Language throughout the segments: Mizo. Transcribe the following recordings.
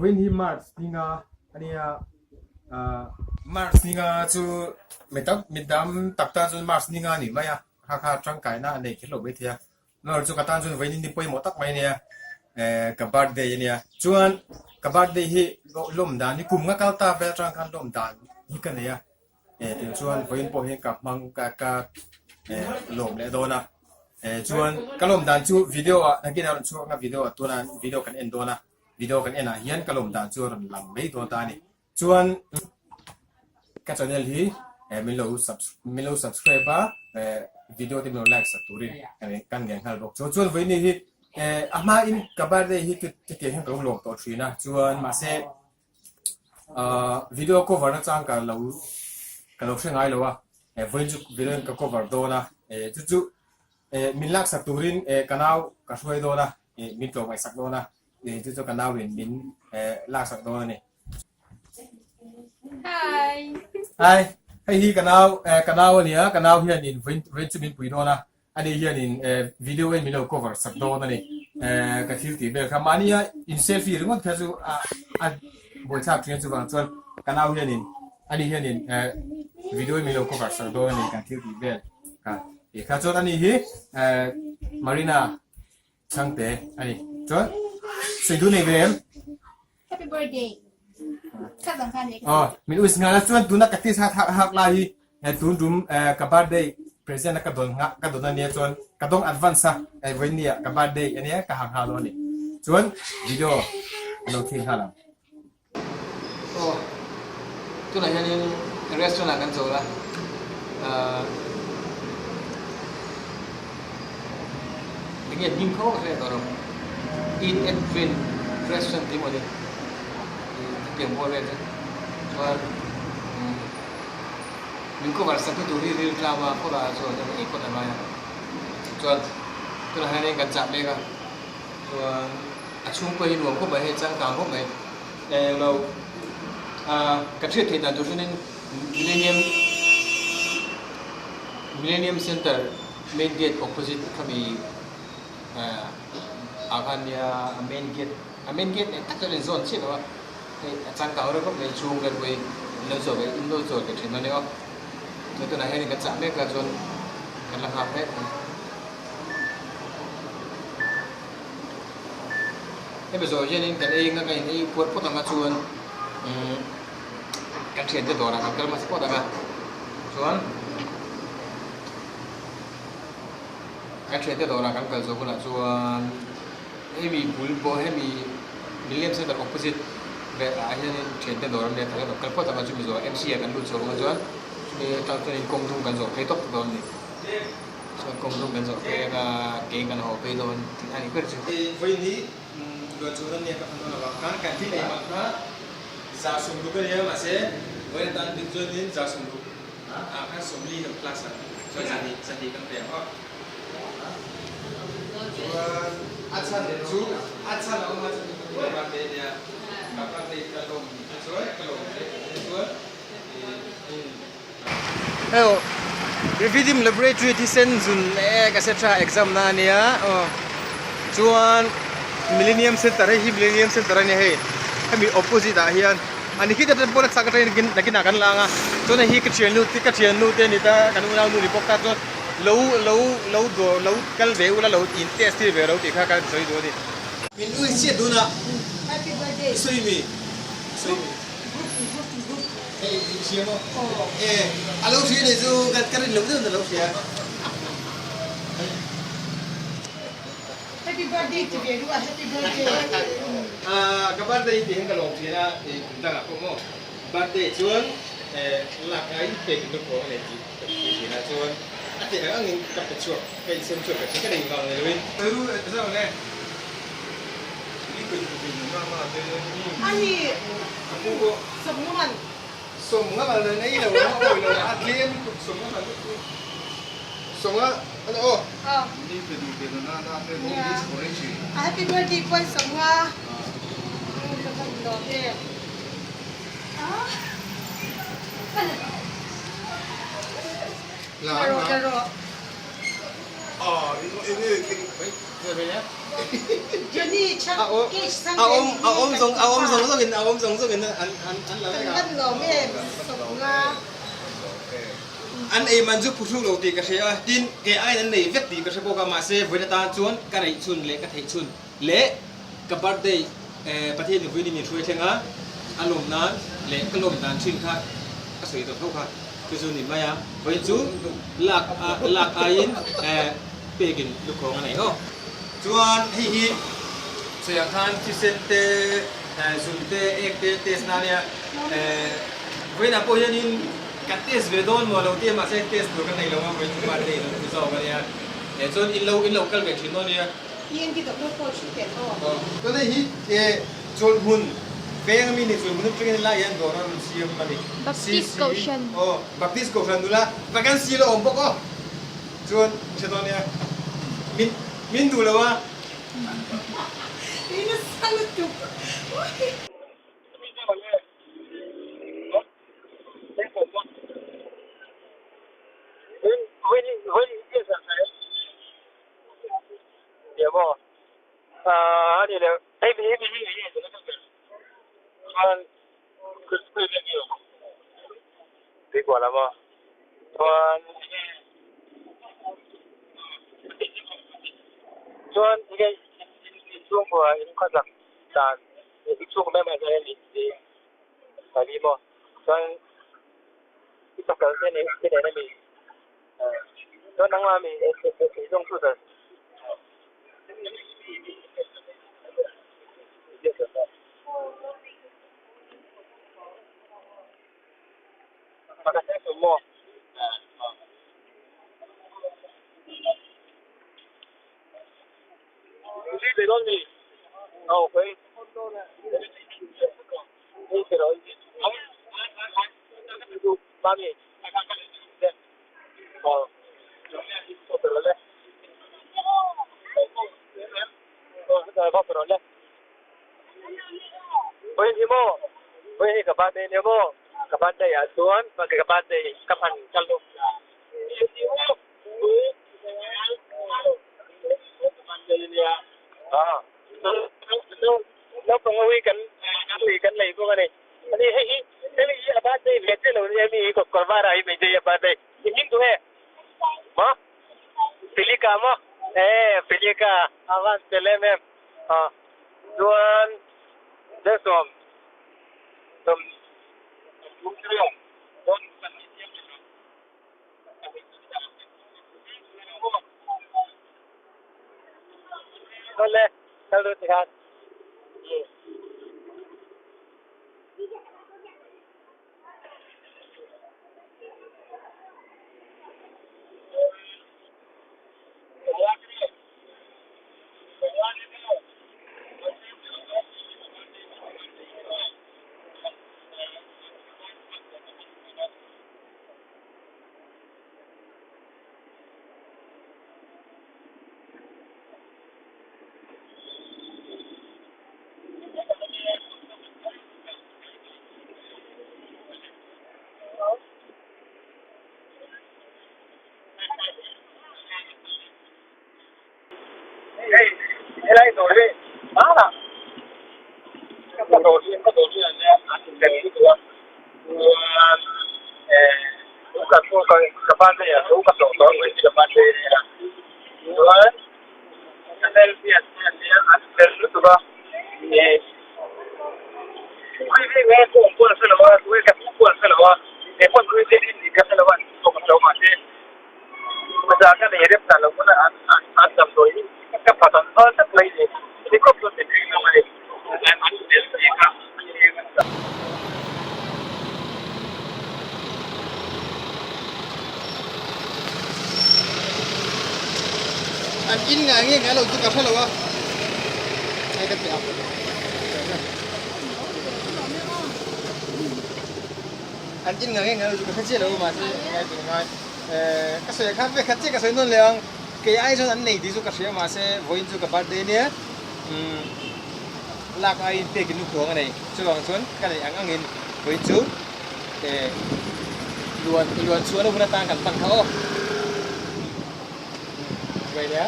Vawiin hi March ninga a nia, March ninga chu mi tam mi tam tak tan chuan March ninga a ni mai a, kha kha tangkaina a nei kher lo maithei a, Lawr chu ka tan chuan vawiin ni pawimawh tak mai a nia, ka birthday a nia, chuan ka birthday hi lawm dan hi kum nga kal ta vel atang khan lawm dan hi ka nei a, tin chuan vawiin pawh hian ka hmang ka ka lawm leh dawn a, chuan ka lawm dan chu video ah nakin a rawn chhuak ang a video ah tunah video kan en dawn a, video kan en ah hian ka lawm dan chu a rawn lang mai dawn ta a ni. Chuan ka channel hi min lo min lo subscribe a video te min lo like sak turin kan ngen nghal bawk chu. Chuan vawiin hi a hma in ka birthday hi chutiang hian ka lo lawm tawh thin a chuan mahse video cover na chang ka lo ka lo hre ngai lo a vawiin chu video in ka cover dawn a chu chu min lak sak turin ka nau ka hruai dawn a min tlawmngaihsak dawn a chu chu ka nau in min lak sak dawn a ni. Hi. Hi. Hei hi ka nau eh, ka nau ania, ka nau hian in vawiin vawiin chu min pui dawn a. Ani hian in eh, video in min lo cover sak dawn a ni. Eh, ka thil tih vel kha mahnia in selfie ringawt kha chu a a buaithlak thin a chuvang chuan ka nau hian in ani hian in eh, video in min lo cover sak dawn a ni kan thil tih vel kha. Tih kha chuan ani hi eh, Marina Chhangte a ni. Chuan sawi duh nei ve em? Happy birthday. Kha dang kha nei. Oh, min us ngala chuan tuna ka tis hak hak lai hi eh, tun tum eh, ka birthday present ka don nga ka don ania chuan ka dong advance a eh, vawiin nia ka birthday ania ka hak nghal dawn a ni. Chuan video lo thil nghal ang. Aw, tunah hianin restaurant ah kan chawl a, ahh enge hming kho ka hre tawh lo, Eat and Drink restaurant tih mawni chutiang bawr vel chu chuan min cover sak na tur hi ril tlam a kawt ah chuan ei phawt a ngai a, chuan tunah hianin kan chah mek a chuan. A chhungkaw hi nuam khawp mai hei changkang khawp mai englo ah ka hriat theih dan tur chuanin Millennium Millennium Center main gate opposite khami ah ah khan nia a main gate a main gate nen tak chuan a inzawn chiah lo a hei a changkang reuh khawp mai chhung vel pawh hi in lo chawl ve in lo chawl ve thin a nia aw chuan tunah hian kan chah mek a chuan kan la nghak mek a ni. Hemi zawh hianin kan ei anga kan in ei puat phawt anga chuan umm kan thiante dawrah kan kal hmasa phawt anga chuan kan thiante dawrah kan kal zawh hunah chuan hemi bul pawh hemi Milliam Center opposite vel ah hianin thiante dawr an nei a tah hian kan kal phawt anga chumi zawhah MC ah kan lut chho anga chuan chumi atang chuanin kawng dung kan zawh phei tawp dawn a ni. Chuan kawng dum kan zawh phei anga ke kan haw phei dawn tih a ni ber chu. Vawiin hi luan chu ran nia ka hman dawn avang khan kan thil ei hmang kha za sawmruk a nia mahse vawiin atan bik chuanin za sawmruk ah khan sawmli kan class a chuan zahnih zahnih kan pe ang aw. Chuan a chhan chu a chhan a awm a chhan chu ka birthday a nia ka birthday ka lawm chuan ka lawm hle chuan Hei Revidim Laboratory thisen zun ek etc exam na ania aw chuan Millennium Center hei hi Millennium Center ania hei hemi opposite ah hian ani khi te pawn a chak atangin nakinah kan lang a chuan hei hi ka thiannu te ka thiannu te ani ta kan unau nu ni bawk ta chuan lo lo lo dawr lo kal ve ula lo in test tir ve lo tih kha kan sawi duh a ni. Min ui chiah dun a i sawi mi i sawi mi. Hei i hria maw? E a lo hria nih chu ka rin loh deuhin a lo hria. Happy birthday ti ve duh a happy birthday. Ka birthday tih hian ka lawm thin a i kum dangah pawh maw birthday chuan lak ngai pek in lukawng a nei tih ka ti thin a chuan a theih ang angin ka pe chhuak ka insem chhuak ka thin ka nei vang nei loin. Ani sawmnga man. Sawmnga man an ei lo a awi lo a tlem lutuk sawmnga man lutuk sawmnga an aw. Happy birthday pawn sawmnga ka van lawm em. La rawh la rawh. Johnny chhang A awm cage chhang a awm ve a awm kan zawng a awm ti zawng zawngin a awm zawng zawngin an an an la Kan vek a. van lawm em 50. An ei man chu phuhruk lo tih ka hria a, tin kei aiin an nei vek tih ka hre bawk a, mahse vawiin atan chuan ka neih chhun leh ka theih chhun leh ka birthday Pathian nupui ni min hruai thleng a, a lawm nan leh ka lawm dan thin kha ka sawi tawh tho kha chu chu ni mai a, vawiin chu lak lak aiin pekin lukhawng a nei aw. Chuan hei hi sawi ang khan thisen te, zun te, ek te test na ania, vawiinah pawh hianin ka test ve dawn maw lo tia mahse test tur ka nei lo a, vawiin chu birthday lo ti zawk ania, chuan in lo in lo kal ve thin dawn ania. ENT doctor pawh thu tel aw. Chuan hei hi chawlh hmun veng ami ni chawlh hmun atangin lai hian dawr a rawn siam a ni. Baptist Kohhran. Aw Baptist Kohhran nula vacancy la awm bawk aw. Chuan i hre dawn nia min min duh lo a. I nasa lutuk. An in ngai nge ngai lo chu ka hre lo a hei ka ti a an in ngai nge ngai lo chu ka hre chiah lo mahse ngai tur ngai ka sawi kha vek khat chiah ka sawi nawn leh ang kei ai chuan an nei tih chu ka hria mahse vawiin chu ka birthday ania umm lak aiin pek in lukhawng a nei chuvang chuan ka neih ang angin vawiin chu eh luan luan chhuahna hun atan kan hman kha aw. Vậy nia.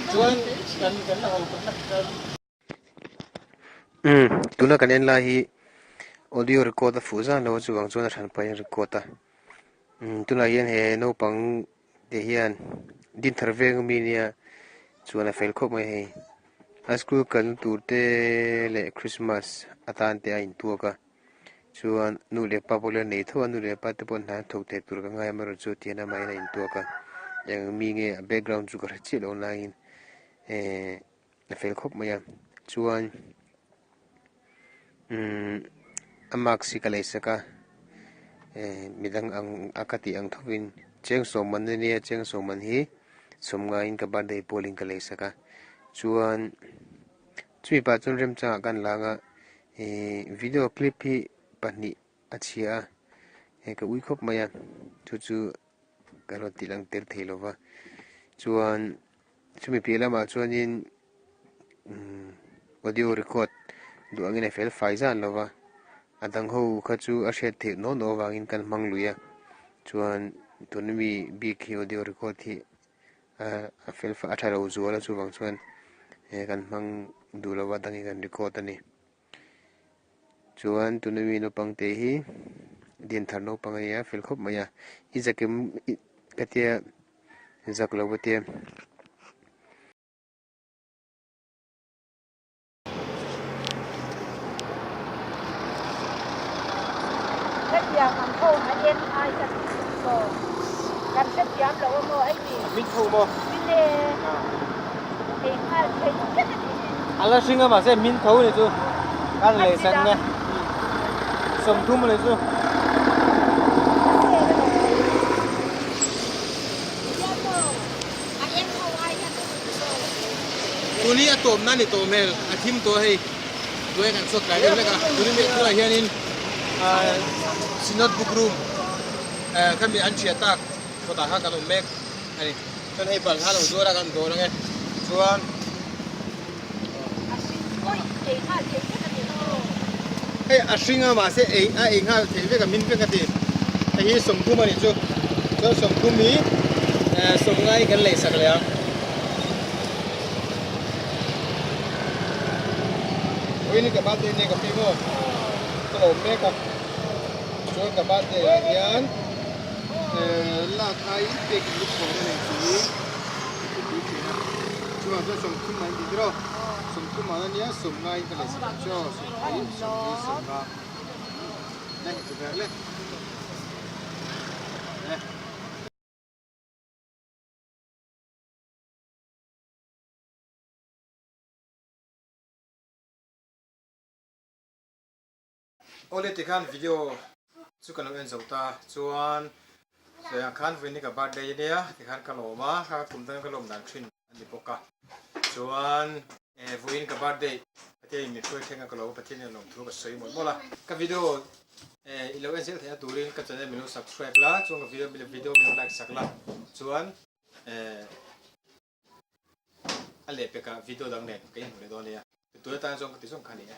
Chuan kan kan la ho kan la kan. Umm tuna kan en lai hi audio record a fuh zan lo a chuvang chuan a hran pahin a record a umm tunah hian he naupang te hian dinthar veng ami nia chuan a fel khawp mai hei a school kalna tur te leh christmas atan te a intuak a. Chuan nu leh pa pawh la nei tho a, nu leh pa te pawh hna an thawk thei tur ka ngai amaherawh chu tihian amahin a intuak a, eng mi nge a background chu ka hre chiah lo laiin ehh a fel khawp mai a, chuan umm a mask hi ka lei sak a, ehh midang ang a ka tih ang thovin cheng sawm man ania cheng sawm man hi sawm ngaiin ka birthday pawlin ka lei sak a, chuan. Chumi pah chuan remchangah kan lang a, ihh video clip hi pahnih a chhia a, hei ka ui khawp mai a, chu chu ka rawn tih lang tel thei lo va, chuan chumi piah lamah chuanin umm audio record duh angin a fel fai zan lo va, a dang ho kha chu a hriat theih nawh nawh avangin kan hmang lui a, chuan tuna mi bik hi audio record hi. A fel a tha lo zual a chuvang chuan he kan hmang duh lova dangin kan record a ni. Chuan tuna mi naupang te hi Dinthar naupang a nia fel khawp mai a, i zakim ka tia zak lo ka tia. Hetiang ang ho a en ai ka ti thin maw? Kan hrethiam lo a maw hei ni? Min tho maw? Min e ei nghal thei vek a ni. A la hring a mahse min tho ni chu kan lei sak nge 30 a ni chu. Tuni a tawmna ni tawh hmel a thim tawh a hei tuai kan chhuak tlai deuh hlek a tuni leh tunah hianin ahh synod book room eh khami an thiah tak kawtah khan kan awm mek a ni chuan hei balhla lo zuar a kan dawn ange chuan hei a hring a mahse ei a ei nghal thei vek a min vek a ti hei hi 30 a nih chu chuan 30 hi eh 50 kan lei sak leh ang. Vawiin ka birthday nia ka pi maw ka lawm mek a chuan ka birthday ah hian eh lak aiin cake in lut thawn a nei tih ka ti thin a chuvang chuan 30 mai an ti tiraw 30 man ania 50 in ka lei sak ang che aw 30 30 50 le chu ber le le. Awle tikhan video chu ka lo en zo ta chuan sawi ang khan vawiin hi ka birthday ania tikhan ka lawm a kha kum dang ka lawm dan thin a ni bawk a chuan eh vawiin ka birthday Pathian in min hruai thleng a ka lo Pathian in a lawm thu ka sawi mawlh mawlh a ka video eh i lo en zel theihna turin ka channel min lo subscribe la chuan ka video video min lo like sak la chuan eh a lehpekah video dang nen ka inhmu leh dawn ania tuna tan zawng ka ti zawng kha a ni e.